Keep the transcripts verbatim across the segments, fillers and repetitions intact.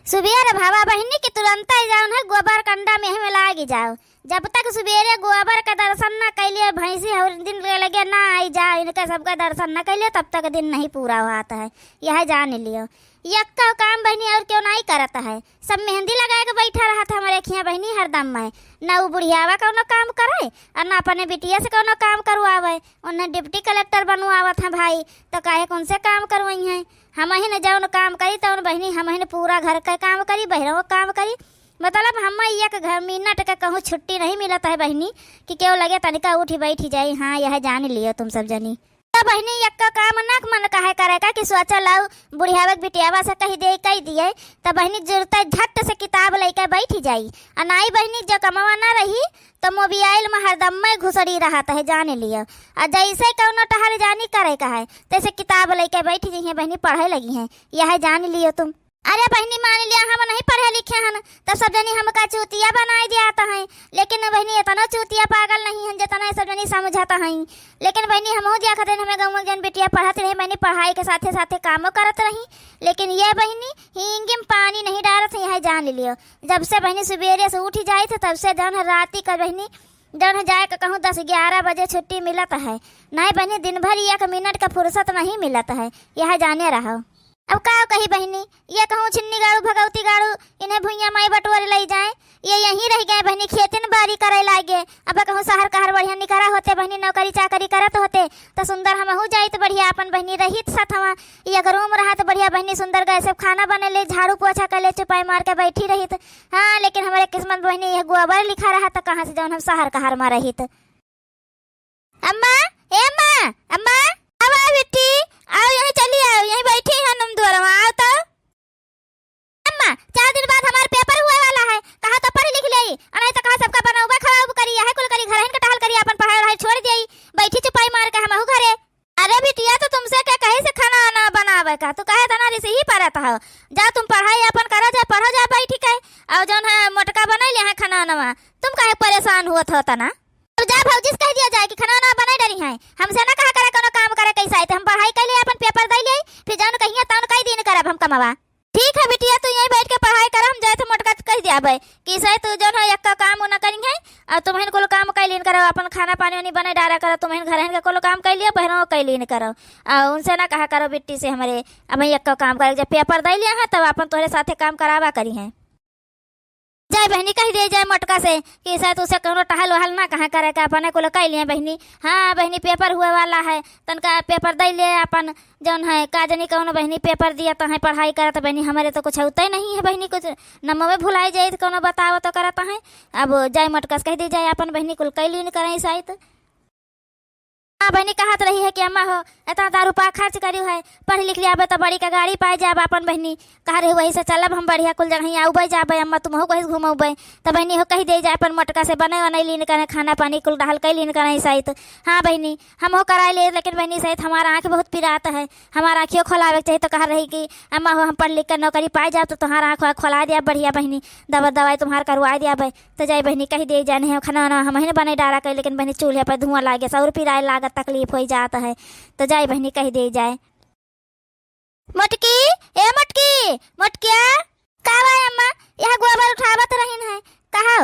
सुबेर भवा बहिनी कि तुरंतै जौन है गोबर कंडा में, एहमे लागि जाओ। जब तक सुबेरे गोबर का दर्शन न कैलियो, भैंसी हर दिन के लगे न आई जाओ, इनका सबका दर्शन न कैलियो, तब तक दिन नहीं पूरा होत है, यह जान लियो। यक्का काम बहिनी और क्यों नहीं करत है, सब मेहंदी लगाए के बैठा रहत है हमरे खिया बहिनी हरदम में। न उ बुढ़ियावा कौनो काम करे और न अपने बिटिया से कौनो काम करवावे। उन्हें डिप्टी कलेक्टर बनवावत है भाई, तो काहे कौन से काम करवाई हैं? हमहिन जौन काम करी तौन बहिनी, हमहिन पूरा घर के काम करी, बहिरवो काम करी। मतलब हम एक घर मिनट के कहूँ छुट्टी नहीं मिलत है बहिनी कि केहू लगे तनिका उठी बैठी जाई। हाँ, यह जान लियो तुम सब जनी। तो बहिनी यक्का काम ना मन काहे करे का कि सोचा लाऊ बुढ़ियावा के बिटियावा से कही दे, कही दिए, तो बहिनी जुरते झट से किताब लेके बैठी जाई। आ नाई बहिनी जो कमवा ना रही तो मोबाइल में हरदम में घुसड़ी रहत है, जान लियो। आ जैसे कौनो टहल जानी करे का है, तैसे किताब लेके बैठ जइहे बहिनी, पढ़े लगी हैं, यह जान लियो तुम। अरे बहिनी, मान लिया हम नहीं पढ़े लिखे हन, तब सब जनी हमका चूतिया बनाई दियात हैं। लेकिन बहिनी, इतना चूतिया पागल नहीं हन, जितना ये सब जनी समझत हैं। लेकिन बहिनी, हमहू दिया खातिर हमें गाँव में जौन बिटिया पढ़त रही बहिनी, पढ़ाई के साथे साथे कामो करत रही। लेकिन ये बहिनी, हींगे में पानी नहीं डालत है, यह जान लियो। जब से बहिनी सुबेरे से उठी जाइत है, तब से जौन है राती का बहिनी, जौन है जाए के कहूँ दस ग्यारह बजे छुट्टी मिलत है। नहीं बहिनी, दिन भर एक मिनट का फुर्सत नहीं मिलत है, यह जाने रहो। अब का कही बहिनी, ये कहूँ छिन्नी गाड़ू भगवती गाड़ू, इन्हें भुइयाँ माई बटोरे लई जाए, ये यहीं रह गए बहिनी, खेतिन बारी करे लागे। अब कहूँ शहर कहर बढ़िया निकरा होते बहिनी, नौकरी चाकरी करत होते, तो सुंदर हमहू जाइत बढ़िया अपन बहिनी रहित साथवा। ये अगर रूम रहत बढ़िया बहिनी, सुंदर गैस से खाना बने ले, झाड़ू पोछा कर ले, चुपाई मार के बैठी रहित। हाँ, लेकिन हमरे किस्मत बहिनी यह गोबर लिखा रहा, तो कहाँ से जौन हम शहर कहर में रहित। अम्मा, ए अम्मा, अम्मा, आओ, आओ बिट्टी, आओ, यहीं चली आओ, यहीं बैठी है हम दुआरवा, आओ तो। अम्मा, चार दिन बाद हमार पेपर हुए वाला है, कहा तो पढ़ लिख लेई, और नहीं तो कहा सबका बनौबा खवाब करी, यह कुल करी, घर के टहल करी, अपन पढ़ाई वढ़ाई छोड़ देई, बैठी चुपाई मार के हमहू घरे। अरे बिटिया, तो तुमसे के कहे से खाना आना बनावे का, तू कहे तना रिस ही परत हो, जा तुम पढ़ाई अपन करो, जा पढ़ो, जा बैठ के, और जौन है मोटका बनई ले है खाना आनवा, तुम काहे परेशान हुआ हो तना? अब जा भौजी से कह दिया जाए कि खाना ना बनाए डरी हैं, हमसे ना कहा करे कोनो काम करे कैसा है, तो हम पढ़ाई कर ले अपन पेपर दे ले, फिर जौन कहिए तौन कई दिन करब हम कमवा। ठीक है बिटिया, तू यहीं बैठ के पढ़ाई कर, हम जाए थे मोटका से कह दिया भाई कि सही तू जौन है यक्का काम ना करी है, और तुमहिन कुल काम कर लीन करो, अपन खाना पानी वानी बने डारा करो, तुमहिन घर के कुल काम कर लियो, बहनों कर लीन करो, और उनसे ना कहा करो बिट्टी से हमरे, अब यक्का काम करे, जब पेपर दे लिया है तब अपन तोहरे साथे काम करावा करी हैं। जाए बहिनी कह दिए जाए मोटका से कि शायद उसे कौनो टहल वहल ना कहाँ करे का, अपने कुल कह लिए बहिनी। हाँ बहिनी, पेपर हुए वाला है, तनका पेपर दे ले अपन, जौन है का जनी कौनो बहिनी पेपर दिया तो है, पढ़ाई करत बहिनी, हमारे तो कुछ होते नहीं है बहिनी, कुछ नमवे भुलाई जाए तो कौनो बताओ तो करत है। अब जाए मोटका से कह दी जाए अपन बहिनी कुल कह लीन करें शायद। हाँ बहिनी, कहत रही है कि अम्मा हो, इतना तार रुपया खर्च करियो है, पढ़ लिख लियाबे तो बड़ी का गाड़ी पाए जाब अपन बहिनी। कह रही वही से चलब हम बढ़िया कुल जगह आउबे जाबे अम्मा, तुमहू कहीं घुमौबे। तो बहिनी हो कह दे जाए अपन मोटका से बने वने लीन करें, खाना पानी कुल डहल कई लीन करें सहित। हाँ बहिनी, हम हो कराए ले, लेकिन बहिनी सहित हमारा आँख बहुत पिरात है, हमारा आँखियों खोलावे के चाहिए। तो कह रही कि अम्मा हो, हम पढ़ लिख कर नौकरी पाए जाब तो तुम्हारा आँख खोला दिया बढ़िया बहिनी, दवा दवाई तुम्हार करवा दिया भाई। तो जाई बहिनी कह दे जाए, नहीं खाना वाना हम ही बने डारा कर, लेकिन बहिनी चूल्हे पर धुआं लागे, सौर पिराए लागत, तकलीफ हो जात है। तो जाई बहिनी कह दे जाए। मोटकी, ए मोटकी, मोटकिया। का बा अम्मा? यह गोबर उठावत रहिन है। कहा?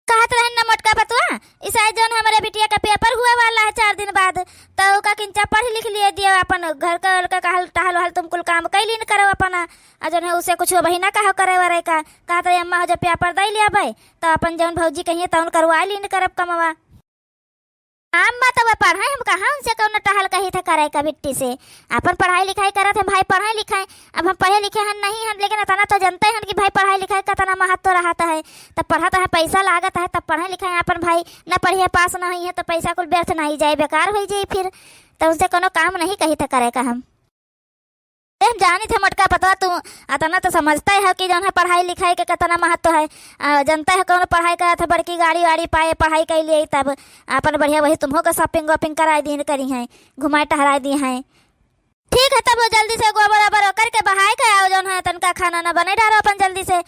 कहत रहिन ना मोटका पतुआ, इसाई जौन हमरे बिटिया का पेपर हुए वाला है चार दिन बाद, तो ओका किंचा पढ़ लिख लिए दियो, अपन घर का, घर का कहल टहल वहल तुम कुल काम कैलिन करो अपना। आ जौन है उसे कुछ वही ना कहो करे वरे का। कहत रहे अम्मा हो जब पेपर दे लिया भाई, तो अपन जौन भौजी कहिए तौन करवा लीन करब कमवा। अम्मा तो वह पढ़ाई हम कहाँ उनसे कौनो टहल कही थे करे का बिट्टी से। अपन पढ़ाई लिखाई करत हैं भाई, पढ़ाई लिखाई। अब हम पढ़े लिखे हैं नहीं हैं, लेकिन इतना तो जनते हैं कि भाई पढ़ाई लिखाई का इतना महत्व रहता है। तब पढ़त है, पैसा लागत है, तब पढ़े लिखे हैं अपन भाई, न पढ़िए पास न हुई है तो पैसा कुल व्यर्थ नहीं जाए, बेकार हो जाए फिर। तो उनसे कौनो काम नहीं कही थे करे का हम। ए, हम जानी थे मोटका पतवा, तू अतना तो समझता है कि जौन है पढ़ाई लिखाई के कितना महत्व है। आ, जनता है कौन पढ़ाई करत है, बड़की गाड़ी वाड़ी पाए, पढ़ाई कर लिए तब अपन बढ़िया वही तुमहो के shopping वॉपिंग कराई दीन करी हैं, घुमाए टहराई दी हैं। ठीक है, तब वो जल्दी से गोबर ओबर करके बहाए के आओ, जौन है तनका खाना ना बने डारो अपन जल्दी से।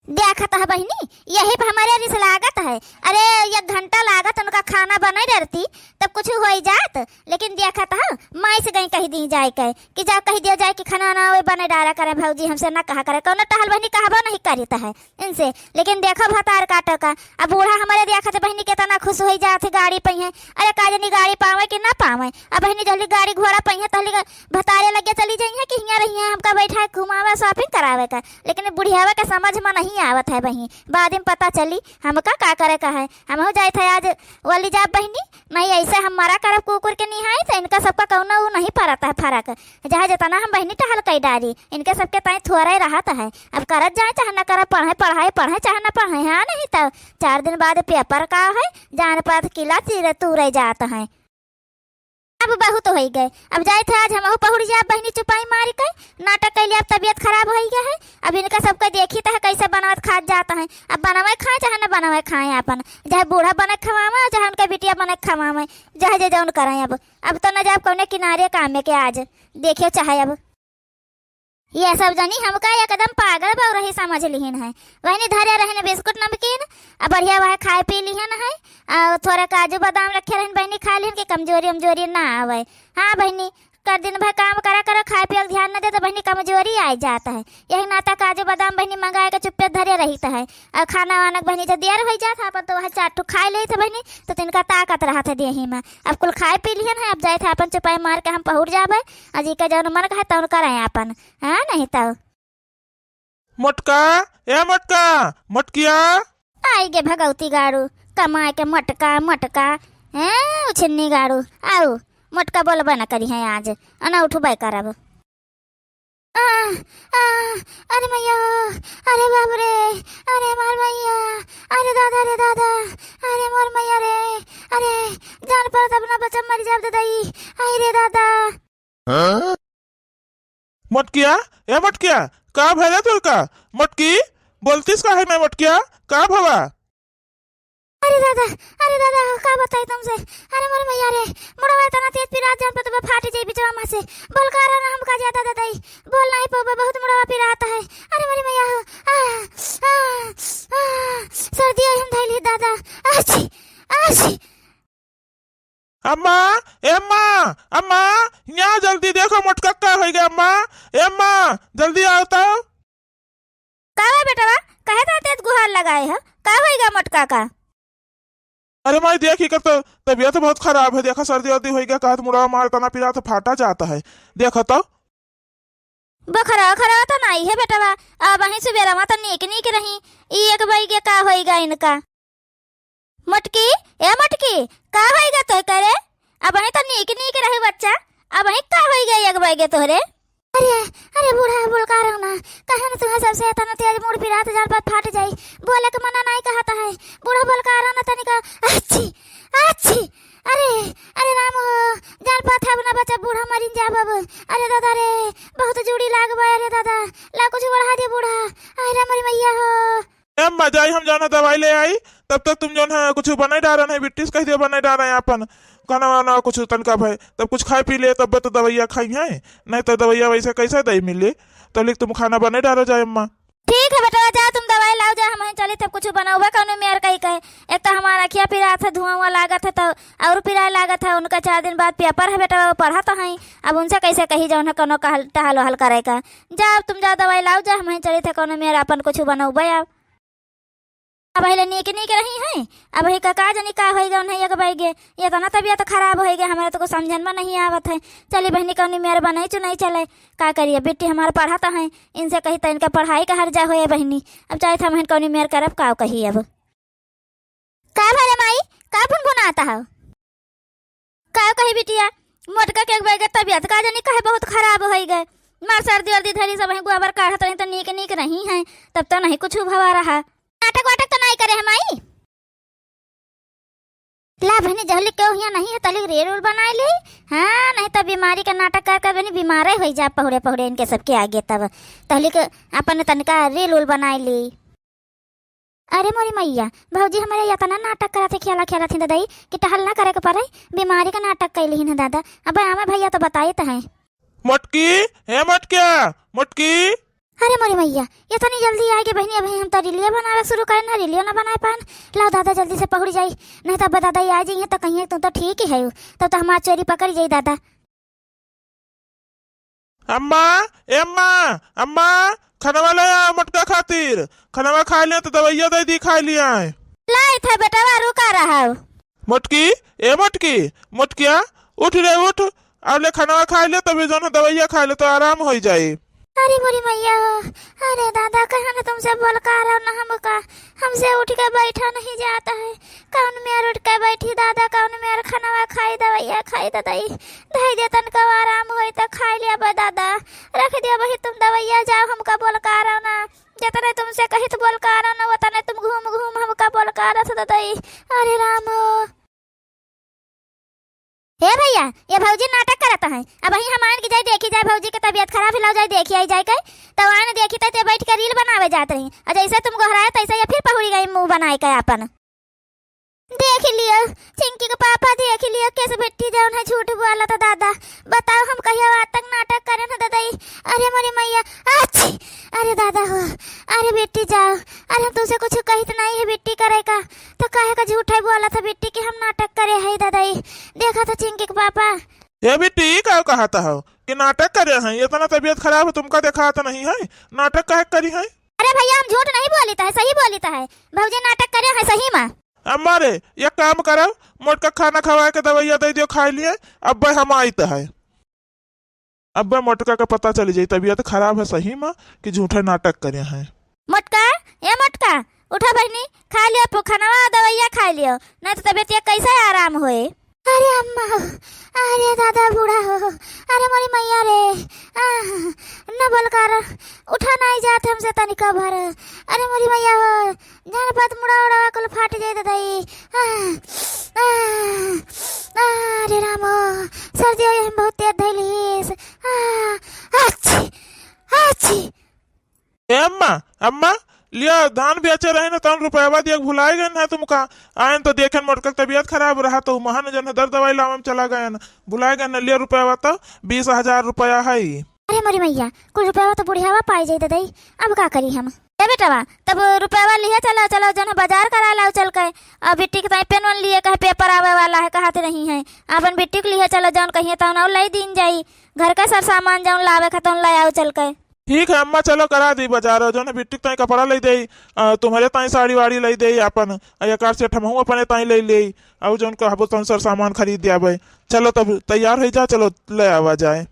देखत ह बहिनी, यही पे हमरे रिस लागत है। अरे, एक घंटा लागत उनका खाना बने डरती, तब कुछ होइ जात। लेकिन देखत ह, माई से गई कहि दी जाए के, कि जा कहि दिया जाए कि खाना ना ओए बने डारा करे भौजी, हमसे ना कहा करे। कौनो टहल बहिनी कहबो नहीं करित है इनसे। लेकिन देखो भतार काटो का, अब बूढ़ा हमरे देखत बहिनी केतना खुश होइ जात है, गाड़ी पइहे। अरे, का जनी गाड़ी पावे कि ना पावे। अब बहिनी जल्दी गाड़ी घोड़ा पइहे, तहली भतारे लगे चली जइहे कि हियाँ रहिहे, हमका बैठा के घुमावे, shopping करावे का। लेकिन बुढ़ियावा के समझ में नहीं आवत है बहिनी, बाद में पता चली हमका का करे का है। हमहू जाइत है आज वली जाब बहिनी, नहीं ऐसे हम मरा करब कुकुर के निहाई, तो इनका सबका कौनो ऊ नहीं परत है फर्क। चाहे जितना हम बहिनी टहल कई डारी, इनके सबके ताई थोड़े रहत है। अब करत जाए चाहे न करत, पढ़े पढ़ाई पढ़े चाहे न पढ़े, हाँ नहीं तो चार दिन बाद paper का है, जान पात किला तीर तूरे जात है। अब बहुत होइ गए, अब जाइत है आज हमहू पहुड़ जाब बहिनी चुपाई मारी के, नाटक कैले अब तबियत खराब होइ गए है। अब इनका सबके देखी त है कैसे बनवत खात जात है। अब बनवे खाए चाहे न बनवे खाए आपन, चाहे बूढ़ा बने खवावे, चाहे उनके बिटिया बने खवावे, चाहे जे जौन करे। अब, अब तो न जाब कौने किनारे कामे के आज, देखियो चाहे अब। ये सब जनी हमका एकदम पागल बौरही समझ लिहिन है। वहनी धरे रहन बिस्कुट नमकीन, आ बढ़िया वह खाए पी लिहन है, आ थोड़ा काजू बादाम रखे रहन बहिनी, खा लिहन कि कमजोरी उमजोरी ना आवे। हाँ बहिनी, कर दिन भर काम करा करो, खाए पिए क ध्यान न दे तो बहिनी कमजोरी आ जात है। यही नाता काजू बादाम बहिनी मंगाए के चुप्पे धरे रहित है, और खाना वाना के बहिनी जब देर होइ जात है अपन तो वह चार ठो खाए लेत है बहिनी, तो तिनका ताकत रहत है देही में। अब कुल खाए पी लिहन है, अब जाइत है अपन चुपाई मार के हम पहुड़ जाबे। आज इके जौन मन कहे तौन करे आपन, हाँ नहीं तो। मोटका, ए मोटका, मोटकिया। आई गे भगौती गाड़ू, कमाए के मोटका, मोटका, ए उछिन्नी गाड़ू, आऊ, मोटका बोलबे न करी है आज, अना उठबे करब। आ, आ, अरे मैया, अरे बाप रे, अरे मोर मैया, अरे दादा रे दादा, अरे मोर मैया रे, अरे जान पर तब ना बचब मर जाब दे दई, आई रे दादा। हाँ? मोटकिया, ए मोटकिया, का भले तोर का? मोटकी, बोलतीस का है मैं मोटकिया? का भवा? अरे दादा, अरे दादा, का बताई तुमसे? अरे मोरे मैया रे, मुड़वा इतना तेज पिरात जान पर तुम्हें फाट जाई बिचवा में से। बोल का रहा ना हमका ज्यादा दादाई, बोल नहीं पउबे, बहुत मुड़वा पिरात है। अरे मोरे मैया हो, आ, आ, आ, सर्दी है हम धैली दादा। आछी, आछी। अम्मा, ए अम्मा, अम्मा, यहाँ जल्दी देखो मोटका का होइ गया अम्मा, ए अम्मा, जल्दी आओ तो। का बा बेटवा, काहे इतना तेज गुहार लगाए हो? का होइगा मोटका का? अरे माई, देख, इकर तो तबियत बहुत खराब है। देखा, सर्दी वर्दी होइगा, कहत मुड़वा मार तना पिरात, फाटा जात है। देखो तो। बोखरा ओखरा तो नाई है बेटवा, अबहीं सुबेरवा तो नीक नीक रही, ई एक बैगे का होइगा इनका? मोटकी, ए मोटकी, का होइगा तोह करे? अबहीं तो नीक नीक रही बच्चा, अबहीं का होइगा एक बैगे तोहरे? अरे, अरे बूढ़ा, बोल का रहो ना, कहे ना तुम्हें सबसे इतना तेज मुड़ पिरात जान पर फाट जाई, बोले के मना नहीं कहता है। बूढ़ा बोल का रहो ना तनिका, अच्छी, अच्छी, अरे, अरे राम हो, जान पात है ना बच्चा, बूढ़ा मरिन जाब अब। अरे दादा रे, बहुत जूड़ी लाग बा, अरे दादा, ला कुछ बढ़ा दे बूढ़ा। अरे मोरी मैया हो। ए अम्मा, जाई हम जाना दवाई ले आई, तब तक तुम जौन है कुछ बनाई डारन है, बिट्टीस कह दियो बनाई डारन है अपन, खाना वाना कुछ तनका भय, तब कुछ खाए पी ले, तब तो दवाइया खाई है, नहीं तो दवाइया वैसे कैसे दई मिली, तब लिख तुम खाना बनाई डारो जाए अम्मा। ठीक है बेटवा, जा तुम दवाई लाओ, जा हमहीं चली तब कुछ बनौबे कौनो मेर कही कहे। एक तो हमार अखिया पिरात है, धुआं उआं लागत है तो और पिराए लागत है। उनका चार दिन बाद पेपर है बेटवा, वो पढ़त हैं, अब उनसे कैसे कही जौन है कौनो कहल, टहल वहल करे का। जा अब तुम जा दवाई लाओ, जा हमहीं चली थे कौनो मेर अपन कुछ बनौबे अब। अब पहले नीक नीक रही हैं, अब ही का, का जानी का होई गौन है एक बैगे, ये तो ना तबियत खराब होई गया, हमारे तो कुछ समझन में नहीं आवत है। चली बहनी कौनी मेर बनई चुनई चले, का करिए, बिट्टी हमार पढ़त हैं, इनसे कही तो इनका पढ़ाई का हर्जा होए बहिनी। अब चाहे था महन कौनी मेर करब, का कही अब। का भले माई, का भुनभुनाता हो? का कही बिटिया, मोटका के एक बैगे तबियत का जानी काहे बहुत खराब होई गए। मार सर्दी वर्दी धरी, सबहीं गोबर काढ़त रही तो नीक नीक रही हैं, तब तो नहीं कुछ भवा रहा। नाटक वाटक तो नहीं करे है माई? ला बहनी, जहली केहू हियाँ नहीं है, तलिक reel उल बनाई ली। हाँ, नहीं तो बीमारी के नाटक कर कर बहनी बीमारे होई जा पहुड़े पहुड़े इनके सबके आगे। तब तहलिक अपन तनिका reel उल बनाई ली। अरे मोरी मैया, भौजी हमारे यतना नाटक करत है, खेला खेलत है ददई कि टहल ना करे के पड़े, बीमारी का नाटक कैली ही ना दादा। अब आमे भैया तो बताइत है। मोटकी, हे मोटकिया, मोटकी। अरे मोरी मैया, ये तनी जल्दी आइ गइ बहिनी, अबहीं हम तो रीलिया बनावे शुरू करेन, रीलियो ना बनाए पाएन। लाओ दादा जल्दी से पहुड़ी जाई, नहीं तो अब दादा ये आ जाइहैं तो कहिहैं तू तो ठीक ही है, तब तो हमार चोरी पकड़ी जाई दादा। अम्मा, ए अम्मा, अम्मा, खनवा ले आ मोटका खातिर, खनवा खाइ लिया तो दवइया दइ दी खाइ लिया। लाइत है बेटवा, रुका रहा। मोटकी, ए मोटकी, मोटकिया, उठ रे उठ, अब ले खनवा खाइ ले, तबे जौन दवइया खाइ ले तो आराम होइ जाई। अरे मोरी मैया हो, अरे दादा, कहाँ न तुमसे बोल का रहा न हमका, हमसे उठ के बैठा नहीं जाता है। कौन मेर उठ के बैठी दादा, कौन मेर खनवा खाई, दवइया खाई ददई, धई दे तनका आराम होई त खाइ लिया बे दादा, रख दिया बही तुम दवइया, जाओ हमका बोल का रहा न, जतने तुमसे कहित बोल का रहा न, वतने तुम घूम घूम हमका बोल का रहा ददई। अरे राम हो। हे भइया, ये भौजी नाटक करत हैं। अबहीं हम आएन कि जाई देखी जाए भौजी के तबियत खराब है, लाओ जाई देखी आई जाए के। तो आएन देखी तो ते बैठ के रील बनावे जात रही। और जैसे तुम गोहराए तैसे ये फिर पहुड़ी गई मुँह बनाए के आपन। देख लियो, चिंकी के पापा देख लियो, कैसे बिट्टी जौन है झूठ बोला था दादा। बताओ हम कहिया आज तक नाटक करेन है ददई। अरे मोरी मैया, अच्छी, अरे दादा हो, अरे बिट्टी जाओ, अरे हम तुमसे कुछ कहित नहीं है बिट्टी करे का। तो काहे का झूठ है बोला था बिट्टी कि हम नाटक करे है ददई? देखा था चिंकी के पापा। ए बिट्टी, ई का कहत हो कि नाटक करे हैं? इतना तबियत खराब है, तुमका देखात नहीं है, नाटक काहे करी हैं? अरे भइया, हम झूठ नहीं बोलित है, सही बोलित है। भौजी नाटक करे हैं सही मा। अम्मा रे, एक काम करब, मोटका खाना खवाए के दवइया दइ दियो खाइ लिए, अब्बे हम आइत है। अब्बे मोटका के पता चली जाई तबियत खराब है सही मा कि झूठे नाटक करे हैं। मोटका, ए मोटका, उठा बहिनी, खाइ लियो पु-, खनवा दवइया खाइ लियो, नहीं तो तबियत ये कैसे आराम होए? अरे अम्मा हो, अरे दादा बूढ़ा हो, अरे मोरी मैया रे, आह, न बोल कर, उठा नहीं जात हमसे तनिका भर, अरे मोरी मैया हो, जान पात मुड़ा उड़ावा कुल फाट जाए ददई। आह, आह, अरे राम हो, सर्दी होई हम बहुत तेज धइलिस। आह, अच्छी, अच्छी। ए अम्मा, अम्मा, लिया धान बेचे रहे ना, तौन रुपयावा दिया भुलाए गए ना तुमका। आएन तो देखेन मोटका के तबियत खराब रहा तो महान जन दर दवाई लावे में चला गए ना, भुलाए गए ना, लिया रुपयावा तो बीस हजार रुपया है। अरे मोरी मैया, कुल रुपयावा तो बुढ़ियावा पाई जाई ददई, अब का करी हम? ए बेटवा, तब रुपयावा लिहे चलो, चलो जौन बाजार करा लाओ चल के। अब बिट्टी के ताई पेन वेन लिए कहे पेपर आवे वाला है, कहत रही हैं। अपन बिट्टी के लिहे चलो जौन कहिए तौन और लाई दीन जाई। घर का सर सामान जौन लावे खतौन लाई आओ चल के। ठीक है अम्मा, चलो करा दी बाजार, जौन बिट्टी के ताई कपड़ा लाई देई, अ, तुम्हरे ताई साड़ी वाड़ी लाई देई अपन, अ, एकार से हमहू अपने ताई लाई लेई, और जौन कहबो तौन सर सामान खरीद दियाबे। चलो तब तैयार होइ जा, चलो लै आवा जाए।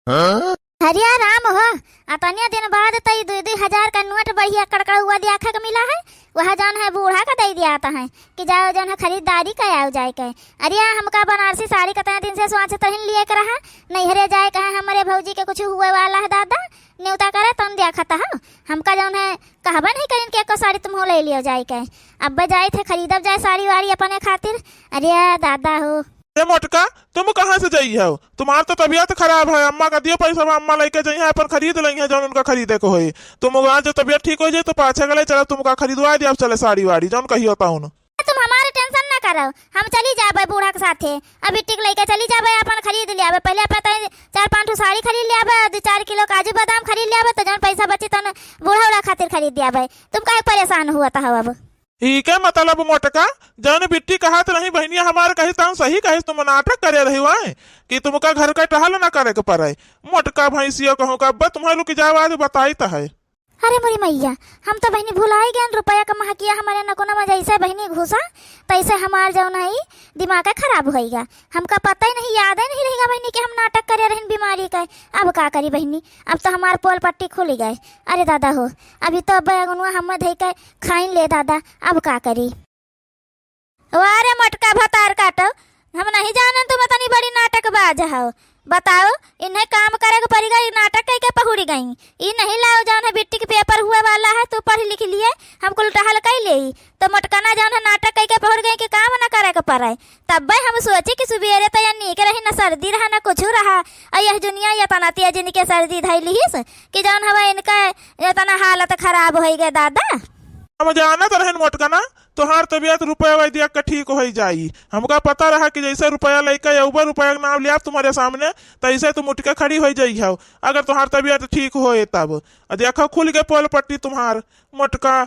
हाँ? हरिया राम हो, अतने दिन बाद तई दुई दुई हजार का नोट बढ़िया कड़कड़ुआ दिया खा के मिला है, वह जौन है बूढ़ा का दे दिया आता है कि जाओ जौन है खरीदारी का आओ जाए के। अरे हमका बनारसी साड़ी कतने दिन से सोचत रहिन लिए के रहा, नैहरे जाए के है, हमरे भौजी के कुछ हुए वाला है दादा, न्योता करे तौन दिया खाता हो, हमका जौन है कहबे नहीं करिन कि एको साड़ी तुम हो ले लियो जाए के। अब जाए थे खरीदब जाए साड़ी वाड़ी अपने खातिर। अरे दादा हो। ए मोटका, तुम कहाँ से जाई हो? तुम्हार तो तबियत खराब है, अम्मा का दियो पैसा, अम्मा लेके जाई है, अपन खरीद लई है जौन उनका खरीदे को होई। तुम वहाँ जो तबियत ठीक हो जाए तो पाछे गले चला, तुमका खरीदवा दिया, अब चले साड़ी वाड़ी जौन कहियो तौन। तुम हमारे tension ना करो, हम चली जाबे बूढ़ा के साथे, अब बिट्टी के लेके चली जाबे, अपन खरीद लियाबे, पहले अपन तनी चार पाँच ठो साड़ी खरीद लियाबे, दो चार किलो काजू बादाम खरीद लियाबे, तो जौन पैसा बची तौन बूढ़ा उढ़ा खातिर खरीद दियाबे। तुम काहे परेशान हुआ था अब? ई के मतलब मोटका, जौन बिट्टी कहत रही बहिनिया हमार कही तौन सही कही, तुम नाटक करे रही वाए कि तुमका घर का टहल न करे के पड़े। मोटका भैंसिया कहूँ का अब्बा तुम्हारे लोग की जाए आज बताई त है। अरे मोरी मैया, हम तो बहिनी भुलाई गए रुपया का महकिया हमारे नकुना में जैसे बहिनी घुसा तैसे हमार जौन है दिमाग खराब होइगा। हमका पता ही नहीं, याद ही नहीं रहेगा बहिनी कि हम नाटक करे रहन बीमारी का। अब का करी बहिनी, अब तो हमार पोल पट्टी खुल गए। अरे दादा हो, अभी तो अब बैगनुआ हम धई के खाइन ले दादा, अब का करी? वाह रे मोटका भतार काटो, हम नहीं जानन तुम इतनी बड़ी नाटकबाज हो। बताओ, इन्हें काम करे के पड़ी गई, नाटक कई के पहुड़ी गई। ई नहीं लाओ जौन है बिट्टी के पेपर हुए वाला है, तू पढ़ लिख लिए, हम कुल टहल कई ले। तो मोटकना जौन है नाटक कई के पहुड़ गई कि काम न करे के पड़े। तब्बे हम सोची कि सुबेरे तो या नीक रही, न सर्दी रहा, न कुछ रहा। और यह दुनिया ये तना तेज इनके सर्दी धई लिहिस कि जौन हवा इनका इतना हालत खराब होई गए दादा। हम जानत रहन मोटका ना, तोहार तबियत रुपया वैद्य के ठीक होइ जाई। हमका पता रहा कि जैसे रुपया लइके अउबे रुपया के नाम लियाब तुम्हरे सामने, तैसे तुम उठ के खड़ी होइ जइहौ, अगर तोहार तबियत ठीक होए तब। आ देखो, खुल के पोल पट्टी तुम्हार, मोटका।